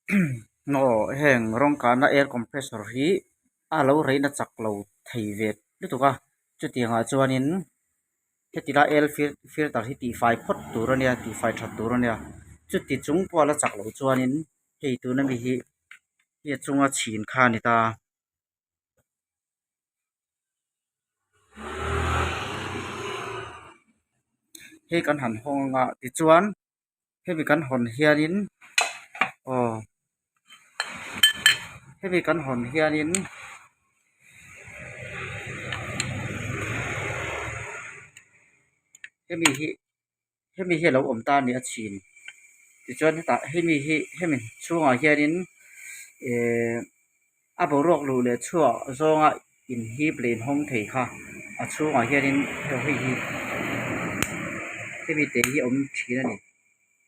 Aw heng rawng kahna air compressor hi a lo reina chak lo thei ve lutuk a chutiang ah chuanin heti lai air filter hi tihfai phawt tur a nia tihfai that tur a nia chuti chung pawh a la chak loh chuanin hei tuna mi hi hi a chunga chhin kha a ni ta. Hei kan han hawng anga tichuan hemi kan hawn hianin aw hemi kan hawn hianin hemi hi hemi hi a lo awm ta a ni a chhin tichuan hetah hemi hi hemi chhungah hianin ehh a boruak luh leh chhuah zawnga inhip leh inhawng thei kha a chhungah hianin hei hi hemi te hi a awm thin a ni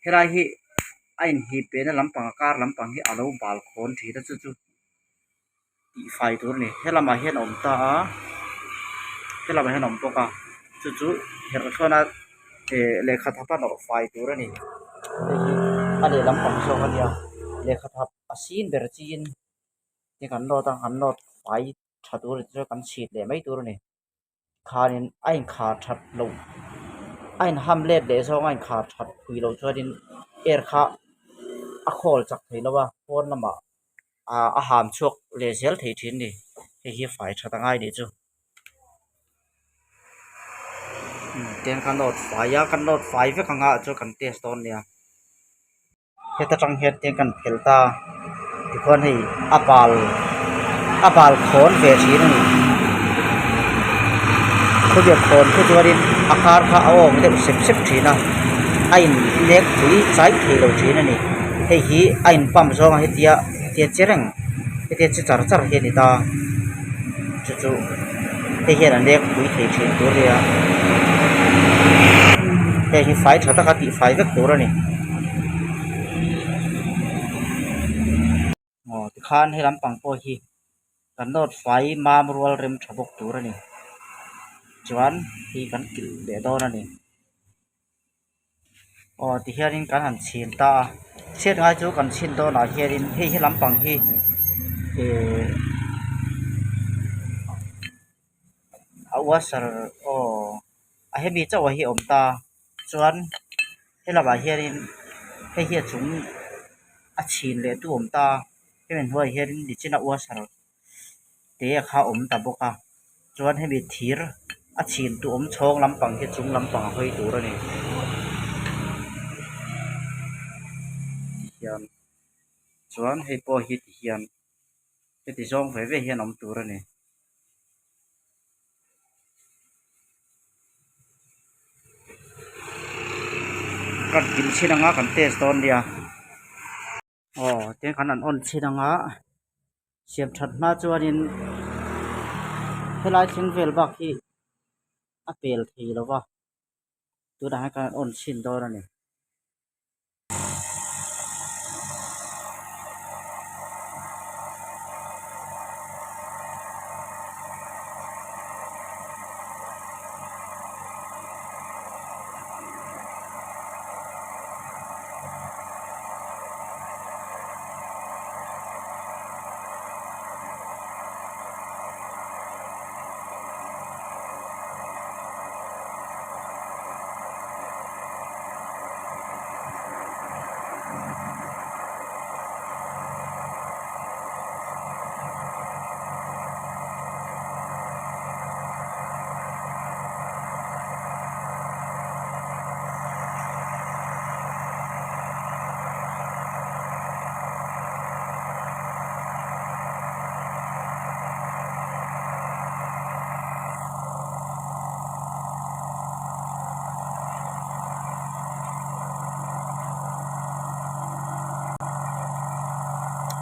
helai hi a inhip lehna lampang a kar lampang hi a lo bal khawn thin a chu chu. Tihfai tur a ni helamah hian a awm ta a helamah hian a awm bawk a chu chu herh chuan a eh lehkha thap a nawh fai tur a ni hei hi a lehlam pang zawk a nia lehkha thap a sin ber chiin te kan nawt a kan nawt fai tha tur a ni chuan kan chhit leh mai tur a ni. Khanin a inkhar that loh a inham let leh zawng a inkhar that phui loh chuanin air kha a khawl chak thei lo a pawn lamah ah a ham chhuak leh zel thei thin a ni hei hi fai that a ngai nih chu tiang khan nawt fai a kan nawt fai vek ang a chuan kan test dawn nia. Heta tang hian tiang kan phel ta tikhuan hei a bal a bal khawn ve thin a ni khawvel khawn khu chuanin a kar kha a awk deuh sep sep thin a a in nek pui chai thei lo thin a ni hei hi a in pump zawng a hetia hetia che reng hetia che char char hi a ni ta chu chu hei hian a nek pui thei thin tur a nia hei hi fai tha taka tih fai vek tur a ni aw tikhan he lampang pawh hi kan nawt fai mam rual rem tha bawk tur a ni chuan hei kan kilh leh dawn a ni. Aw tihianin kan han chhin ta a chhiat ngai chu kan chhin dawnah hianin hei he lampang hi ihh a washer aw a hemi chauh hi a awm ta chuan he lamah hianin hei hi a chung a chhin leh tu a awm ta hemi hnuaiah hianin nichina washer te kha a awm ta bawk a chuan hemi thir a chhin tu awm chhawng lampang hi chung lampang a hawi tur a ni tihian chuan hei pawh hi tihian heti zawng ve ve hian a awm tur a ni. Kan kim chhin anga kan test dawn nia. Aw tiang khan an on chhin anga siam that hma chuanin helai thleng vel bak hi a pel thei lo va tunah hian khan an on chhin dawn a ni.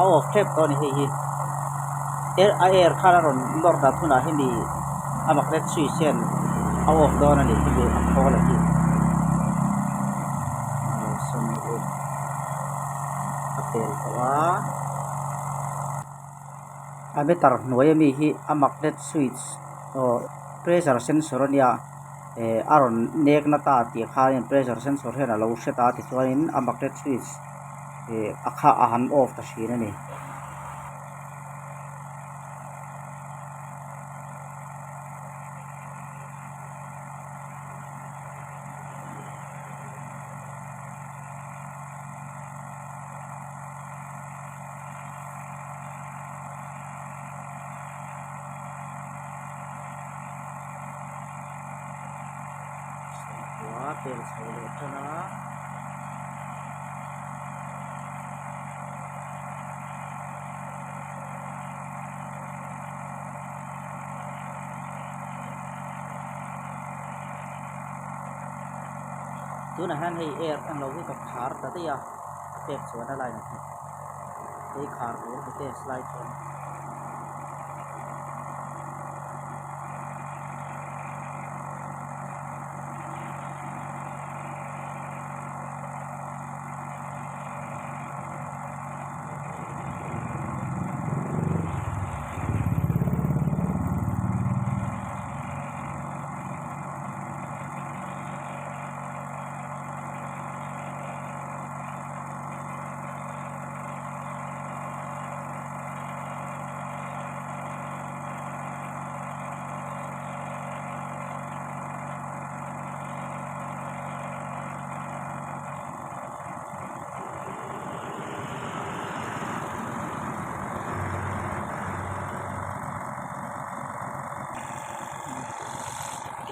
A off tep tawh a ni hei hi air a air khan a rawn nawr dat hunah hemi a magnet switch hian a off dawn a ni hemi a khawl a hi a pel tawh a a meter hnuai ami hi a magnet switch aw pressure sensor a nia eh a rawn nek na ta tih khanin pressure sensor hian a lo hre ta tichuanin a magnet switch. Ih a kha a han off ta thin a ni. Sawmkua pel chho leh tan a. Tunah hian hei air englo hi ka khar ta daih a a pek chuan a line ah hian hei khar tur a ni test lai chuan.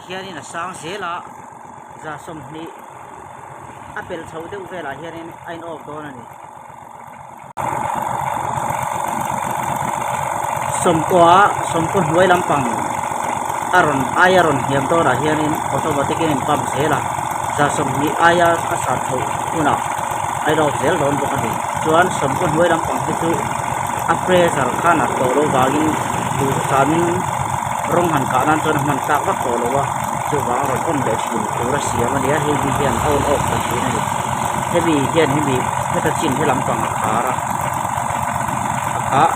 Tihianin a sang zel a za sawmhnih a pel chho deuh velah hianin a in off dawn a ni. Sawmkua sawmkaw hnuai lampang a rawn aia rawn hniam dawnah hianin automatic in a in pump zel a za sawmhnih aia a sat chhoh hunah a in off zel dawn bawk a ni chuan sawmkaw hnuai lampang hi chu a pressure khan a tawh loh vangin duhsamin rawng han kah nan chuan a hman tlak vak tawh lo a chuvang a rawn on leh thin tur a siam a ni a hei hi hian a on off ta thin a ni hemi hian hemi heta chin he lampang a khar a a khah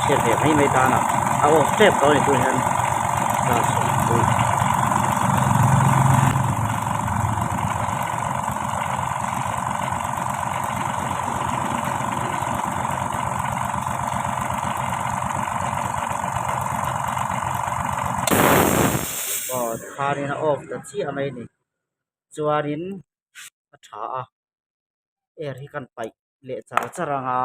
chhiat ve mai mai tan a a off tep tawh a ni tunah hian aw tikhanin a off ta chiah mai a ni chuanin a tha a air hi kan paih leh char char ang a.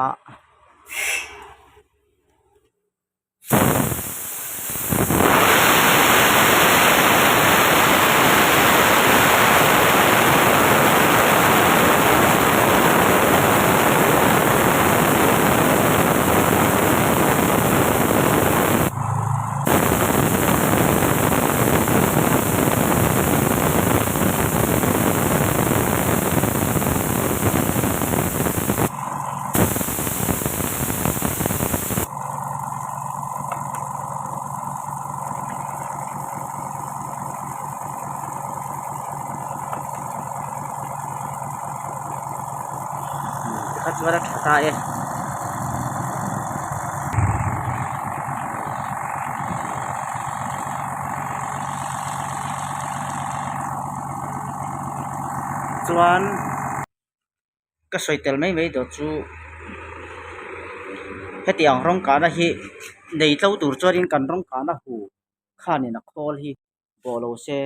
Tikha chuan a tha ta e. Chuan ka sawi tel mai mai dawt chu hetiang rawng kahna hi nei tlo tur chuanin kan rawng kahna hu khanin a khawl hi bawh lo se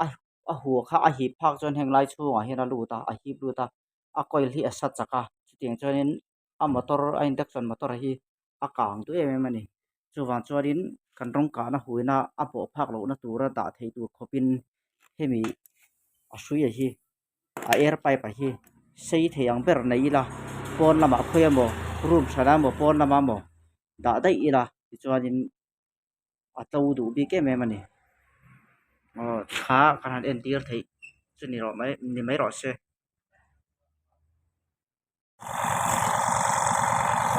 a a hu kha a hip phak chuan heng lai chhungah hian a lut a a hip lut a a coil hi a sa chak a chutiang chuanin a motor a induction motor hi a kang duh em em a ni chuvang chuanin kan rawng kahna huina a bawh phak lohna tura dah theih tur khawpin hemi a hrui a hi a air pipe a hi sei thei ang ber nei ila pawn lamah khawi emaw room hranah emaw pawn lamah emaw dah daih ila tichuanin a to duh bik em em a ni aw kha kan han entir theih chu ni rawh mai ni mai rawh se.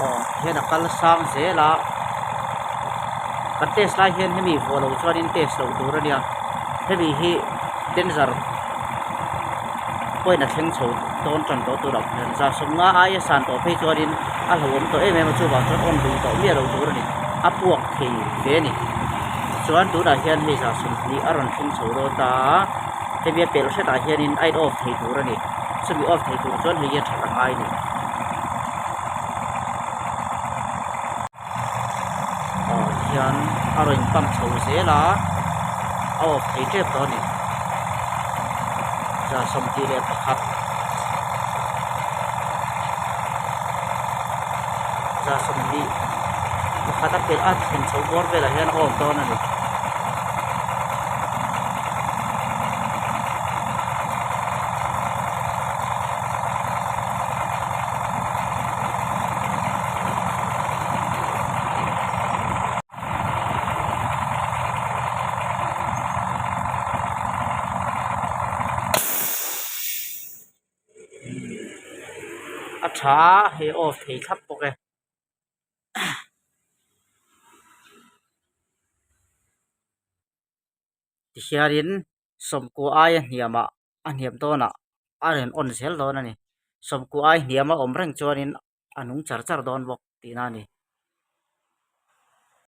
Aw hian a kal sang zel a kan test lai hian hemi vuah loh chuanin test loh tur a nia hemi hi danger point a thleng chho dawn tan tawh tur ang hian za sawmnga aia san tawh phei chuanin a hlauhawm tawh em em a chuvang chuan on duh tawh miah loh tur a ni a puak thei ve a ni chuan tunah hian hei za sawmhnih a rawn thleng chho dawn ta a hemi a pelh hretah hianin a in off thei tur a ni. Chumi off thei tur chuan hei hi a that a ngai a ni. Aw tihian a rawn in pump chho zel a, a off thei tep tawh a ni. 21 21 a pelh a thlen chho bawr velah hian a off dawn a ni. A tha a hei off thei thlap bawk e. Tihianin sawmkua aia hniamah a hniam dawnah a rawn on zel dawn a ni. Sawmkua ai hniam a awm reng chuanin a nung char char dawn bawk tihna a ni.